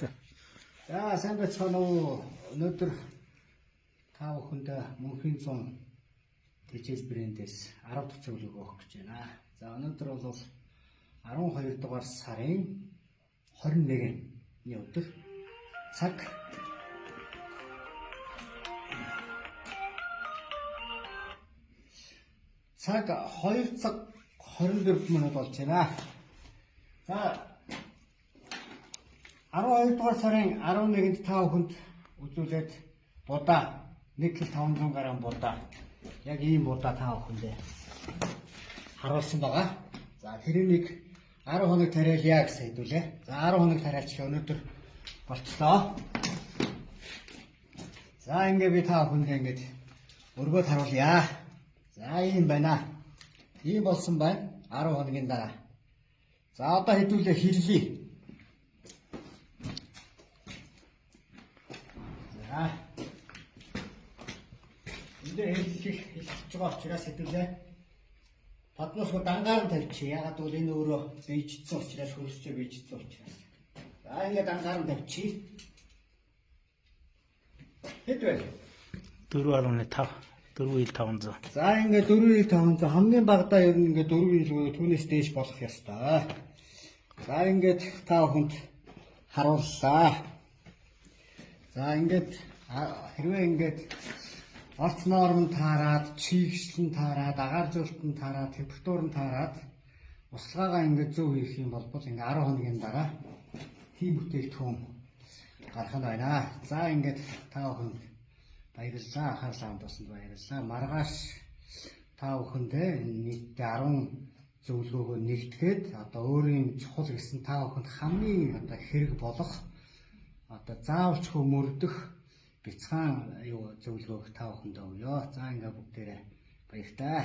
За, сайн байцгаана уу? Өнөөдөр та бүхэнд Мөнхийн зун тэжээл брэндээс 10 дахь зөвлөгөө өгөх гэж байна. За, өнөөдөр бол 12 дугаар сарын 21-ний өдөр цаг 2 цаг 24 минут болж байна. За, 12 дугаар сарын 11-нд та бүхэнд үзүүлээд будаа 1 кг 500 г будаа яг ийм будаа та бүхэндээ харуулсан байгаа. За, тэрнийг 10 хоног тариалъя гэсэн хэдүүлээ. За, 10 хоног тариалчлаа, өнөөдөр болчлоо. За, ингээ би та бүхэндээ ингээд өргөөд харуулъя. За, ийм байна. Ийм болсон байна 10 хоногийн дараа. За, одоо хэдүүлээ хиллэе. За. Энд дээр хэлж байгаа учраас хэдүүлээ. Паднаас дангаар нь тавьчих. Ягаад гэвэл энэ өөрөө бийжсэн учраас, хөрсчөө бийжсэн учраас. За, ингээд дангаар нь тавьчих. Хэд вэ? 4.5, 4 ил 500. За, ингээд 4 ил 500, хамгийн багадаа ер нь ингээд 4 ил буюу түүнээс дээш болох ёстой. За, ингээд та бүхэнд харууллаа. За, ингээд хэрвээ ингээд орц норм таарад, чийгшлэн таарад, агааржуулалт нь таарад, температур нь таарад, услгаагаа ингээд зөв хийх юм бол ингээд 10 хоногийн дараа тийм бүтээгдэхүүн гарах нь байна. За, ингээд та бүхэнд баярлалаа. Анхаарлаа хандуулсанд баярлалаа. Маргааш та бүхэндээ нийтдээ 10 зөвлөгөөгөө нэгтгэхэд одоо өөрийн чухал гэсэн та бүхэнд хамгийн одоо хэрэг болох, одоо заавалчгүй мөрдөх бяцхан юу зөвлөгөөг та бүхэндээ өгье. За, ингээд бүгдээрээ баяртай.